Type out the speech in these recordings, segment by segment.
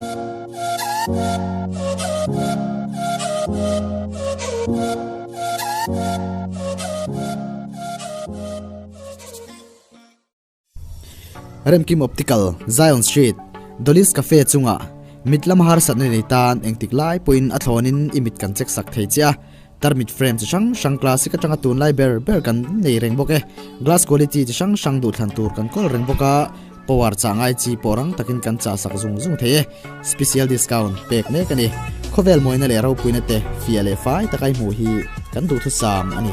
Remkim Optical, Zion Street, Dolly's Cafe chungah mit lama harsatna nei tan engtik lai pawhin a thlawnin i mit kan check sak thei che a. Tarmit frame chi hrang hrang classic atanga tunlai ber ber kan nei reng bawk e. Glass quality chi hrang hrang duhthlan tur kan kawl reng bawk a, power chah ngai chi pawh rang takin kan chah sak zung zung thei e. Special discount pek mek a ni. Khawvel mawina leh ropuina te fiah leh fai taka i hmuh hi kan duhthusam a ni.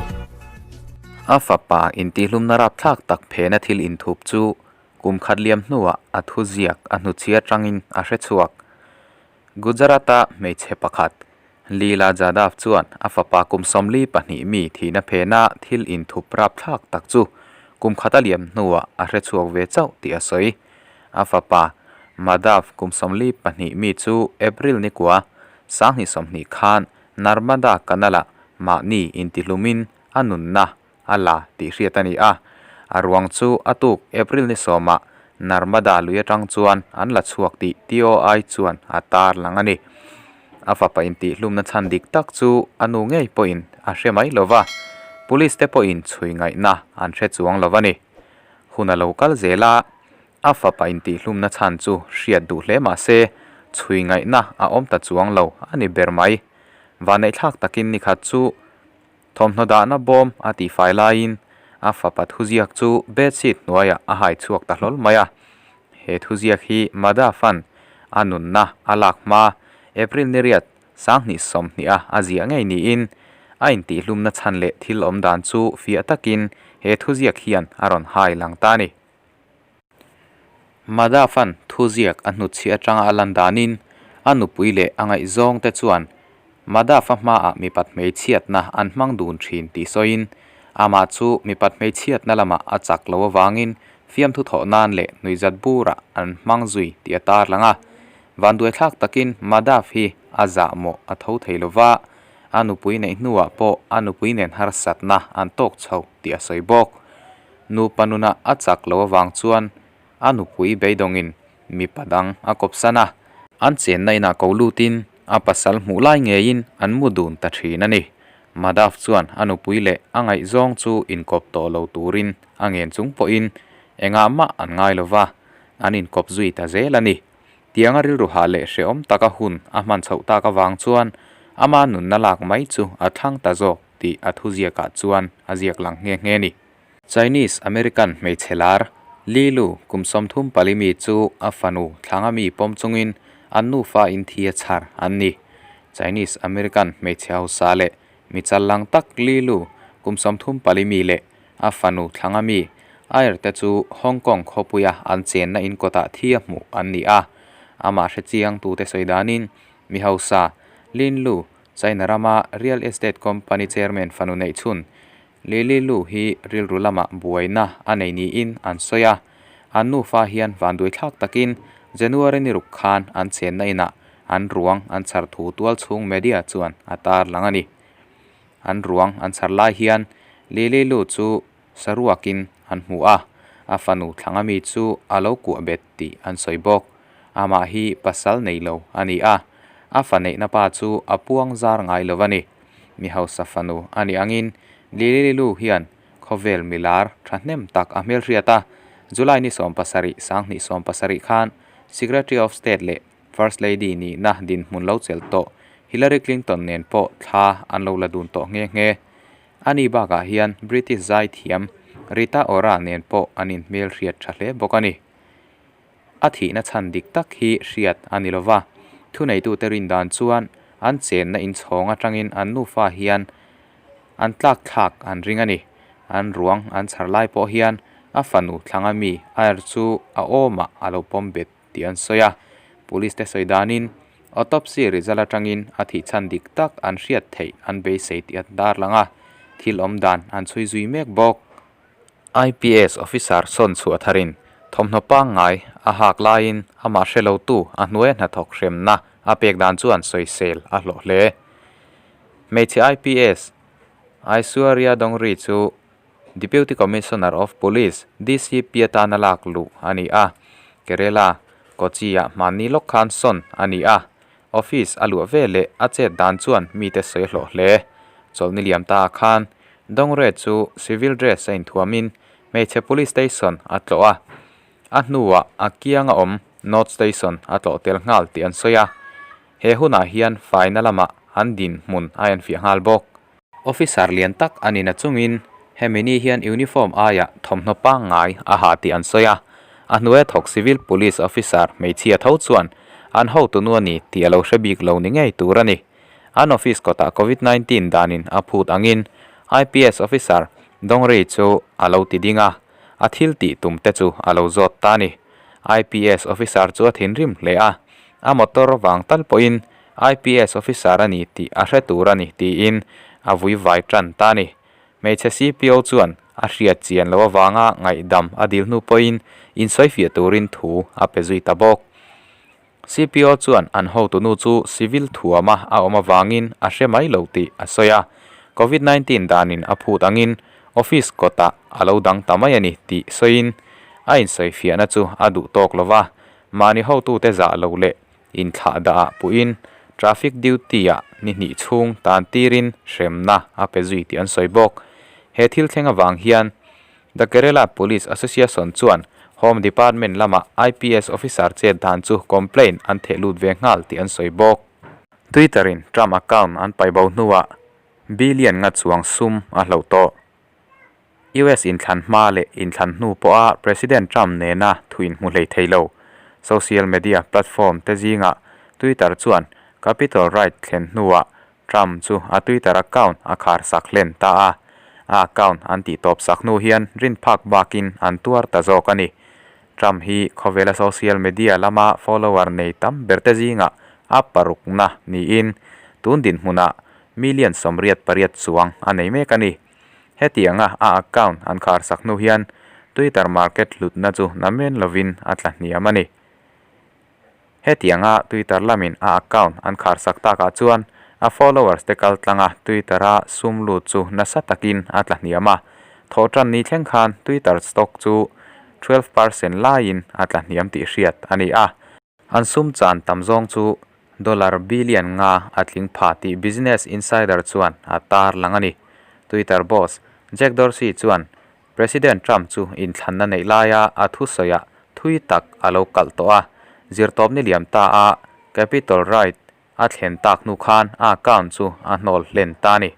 A fapa intihlumna rapthlak tak phena thil inthup chu kum khat liam hnuah a thuziak a hnuchhia atangin a hre chhuak. Gujarat-a hmeichhe pakhat, Leela Jadhav chuan a fapa kum 42 mi thihna phena thil inthup rapthlak tak chu kum khat a liam hnuah a hre chhuak ve chauh tih a sawi. A fapa, Madhav kum 42 mi chu April nikua 2020 khan Narmada Canal-ah mahni intihlumin a nunna a la tih hriat a ni a. A ruang chu a tuk April ni sawmah Narmada lui atang chuan an la chhuak tih TOI chuan a tar lang a ni. A fapa intihhlumna chhan dik tak chu a nu ngei pawhin a hre mai lo va, police te pawhin chhui ngaihna an hre chuang lo a ni. Hun a lo kal zel a, a fapa intihhlumna chhan chu hriat duh hle mah se chhui ngaihna a awm ta chuang lo a ni ber mai. Vanneihthlak takin nikhat chu Thawmhnaw dahna bawm a tihfai laiin a fapa thuziak chu bedsheet hnuaiah a hai chhuak ta hlawl mai a. He thuziak hi Madhavan a nunna a lak hma April ni riat 2020 a a ziah ngei niin a intihlumna chhan leh thil awm dan chu fiah takin he thuziak hian a rawn hai lang ta a ni. Madhavan thuziak a hnutchhi atanga a lan danin a nupui leh a ngaihzawng te chuan Madhava hmaah mipat hmeichhiatna an hmang dun thin tih sawiin amah chu mipat hmeichhiatna lamah a chak lo avangin fiamthu thawh nan leh nuihzat burah an hmang zui tih a tarlang a. Vanduaithlak takin Madhav hi a zahmawh a tho thei lova, a nupui neih hnuah pawh a nupui nen harsatna an tawk chho tih a sawi bawk. Nupa nunah a chak lo avang chuan a nupui beidawngin mipa dang a kawpsan a. An chenna inah ko lutin a pasal hmuh lai ngeiin an mu dun ta thin a ni. Madhav chuan a nupui leh a ngaihzawng chu inkawp tawh lo turin a ngen chung pawhin engah mah an ngai lo va, an inkawp zui ta zel a ni. Tianga rilru hah leh hrehawm taka hun a hman chhoh tak avang chuan ama nunna lak mai chu a thlang ta zawk tih a thuziakah chuan a ziak lang nghe nghe a ni. Chinese American hmeichhe lar Li Lu kum 34 mi chu a fanu thlanga mi pawm chungin an nufa in thi a chhar an ni. Chinese American hmeichhe hausa leh mi challang tak Li Lu kum 34 mi leh a fanu thlanga mi Air te chu Hong Kong khawpuia an chenna in kawtah thi a hmuh an ni a. Amah hrechiang tute sawi danin mi hausa Lin Lu China rama real estate company chairman fanu neih chhun Lily Lu hi rilru lamah buaina a nei niin an sawi a, an nufa hian vanduaithlak takin January ni ruk khan an chenna inah an ruang an chhar thu tual chhung media chuan a tar lang a ni. An ruang an chhar lai hian Lily Lu chu saruakin an hmu a, a fanu thlanga mi chu a lo kuah bet tih an sawi bawk. Amah hi pasal nei lo a ni a, a fa neihna pa chu a puang zar ngai lo a ni. Mi hausa fanu a nih angin Lily Lu hian khawvel milar thahnem tak a hmelhriat a, July ni 17, 2017 khan Secretary of State leh First Lady nihna dinhmun lo chelh tawh Hillary Clinton nen pawh thla an lo la dun tawh nghe nghe. Ani bakah hian British zaithiam Rita Ora nen pawh an inhmelhriat tha hle bawk a ni. A thihna chhan dik tak hi hriat a ni lova, thuneitute rin dan chuan an chenna inchhawng atangin an nufa hian an tlak thlak an ring a ni. An ruang an chhar lai pawh hian a fanu thlanga mi Air chu a awmah a lo pawm bet tih an sawi a. Police te sawi danin autopsy result atangin a thih chhan dik tak an hriat theih an beisei tih an darlang a, thil awm dan an chhui zui mek bawk. IPS officer sawn chhuah tharin thawmhnaw pangngai a hak laiin amah hre lotu a hnuaia hnathawk hremna a pek dan chuan sawisel a hlawh hle. Hmeichhe IPS Aishwarya Dongri chu Deputy Commissioner of Police, DCP, atana lak luh a ni a. Kerala Kochi-ah hmanni lawk khan sawn a ni a, office a luah ve leh a chet dan chuan mite sawi hlawh hle. Chawlhni liam ta khan Dongre chu civil dress a inthuamin hmeichhe police station a tlawh a, a hnuah a kianga awm North Station a tlawh tel nghal tih an sawi a. He hunah hian faina lamah an dinhmun a enfiah nghal bawk. Officer lian tak a ni na chungin hemi ni hian uniform aiah thawmhnaw pangngai a ha tih an sawi a, a hnuaia thawk civil police officer hmeichhia tho chuan an hotunu a ni tih a lo hre bik lo ni ngei tur a ni. An office kawtah Covid 19 danin a phut angin IPS officer Dongri chu a lo ti ding a, a thil tih tum te chu a lo zawt ta a ni. IPS officer chu a thinrim hle a, a motor vang tal pawhin IPS officer a ni tih a hre tur a ni tiin a vui vai tan ta a ni. Hmeichhe CPO chuan a hriat chian loh avanga ngaihdam a dil hnu pawhin insawifiah turin thu a pe zui ta bawk. CPO chuan an hotunu chu civil thuama a awm avangin a hre mai lo tih a sawi a, Covid 19 danin a phut angin office kawtah a lo dang ta mai a ni tih sawiin a insawifiahna chu a duh tawk lo va, mahni hotute zah lo leh Inthlah dahah puhin traffic duty-ah ni hnih chhung tan tirin hremna a pe zui tih an sawi bawk. He thil thleng avang hian The Kerala Police Association chuan Home Department lamah IPS officer chet dan chu complaint an theh lut ve nghal tih an sawi bawk. Twitter-in Trump account an paih bo hnuah billion nga chuang sum a hloh tawh. US inthlan hma leh inthlan hnu pawha President Trump nena thu inhmu hlei thei lo. Social media platform te zingah Twitter chuan Capitol riot thlen hnuah Trump chu a Twitter account a khar sak hlen ta a. A account an tih tawp sak hnu hian rinphak bakin an tuar ta zawk a ni. Trump hi khawvela social media lama follower nei tam ber te zingah a parukna niin tun dinhmunah million 88 chuang a nei mek a ni. Hetianga a account an khar sak hnu hian Twitter market hlutna chu namen lovin a tla hniam a ni. Hetianga Twitter lamin a account an khar sak takah chuan a followers te kal tlanga Twitter-a sum lut chu nasa takin a tla hniam a. Thawhtan ni thleng khan Twitter stock chu 12 percent laiin a tla hniam tih hriat a ni a. An sum chan tam zawng chu dollar billion nga a tling pha tih Business Insider chuan a tar lang a ni. Twitter boss Jack Dorsey chuan President Trump chu inthlanna neih laia a thusawiah thui tak a lo kalh tawh a, zirtawp ni liam ta a Capitol riot a thlen tak hnu khan a account chu a hnawl hlen ta a ni.